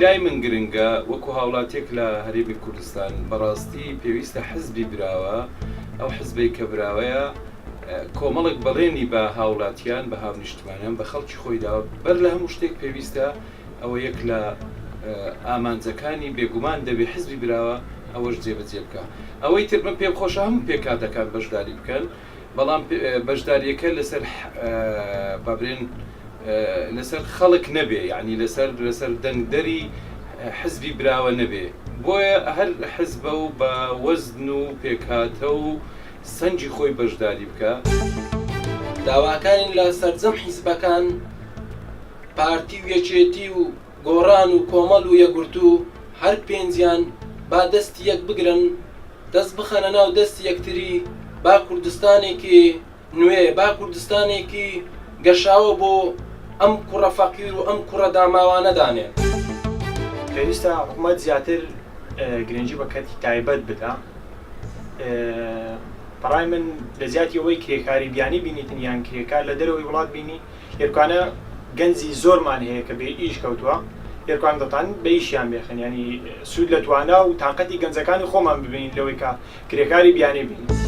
لای من گرنگە وەکو هاوڵاتیەک لە هەرێمی کوردستان بەڕاستی پێویستە حزبی براوە ئەو حزبەی کە براوەیە کۆمەڵێک بەڵێنی بە هاوڵاتیان بە هاونیشتمانیان بە خەڵکی خۆی داوە بەر لە هەموو شتێک پێویستە ئەوە یەک لە ئامانجەکانی بێگومان دەبێ حزبی براوە ئەوەش جێبەجێ بکا ئەوەی تر من پێم خۆشە هەموو پێکهاتەکان بەشداری بکەن بەڵام بەشداریەکە لەسەر با برێن لەسەر خەڵک نەبێ یعنی لەسەر لەسەر دەنگدەری حزبی براوە نەبێ بۆیە هەر حزبە و بە وەزن و پێکهاتە و سەنگی خۆی بەشداری بکا. داواکارین لە سەرجەم حیزبەکان، پارتی و یەکێتی و گۆڕان و کۆمەڵ و یەکگرتوو، هەر پێنجیان با دەستی یەک بگرن، دەست بخەنە ناو دەستی یەکتری، با کوردستانێکی نوێ، با کوردستانێکی گەشاوە بۆ ئەم کوڕە فەقیر و ئەم کوڕە داماوانە دانێن. پێویستە حکومەت زیاتر گرنگی بە کەرتی تایبەت بدا. بەڕای من لە جیاتی ئەوەی کرێکاری بیانی بینیتن یان کرێکار لە دەرەوەی وڵات بینی ئێرکانە گەنجی زۆرمان هەیە کە بێ ئیش کەوتووە ئێرکان دەتان بە ئیشیان بێخن ینی سوود لە توانا و تااقەتی گەنجەکانی خۆمان ببینین لەوەی کە کرێکاری بیانی بین.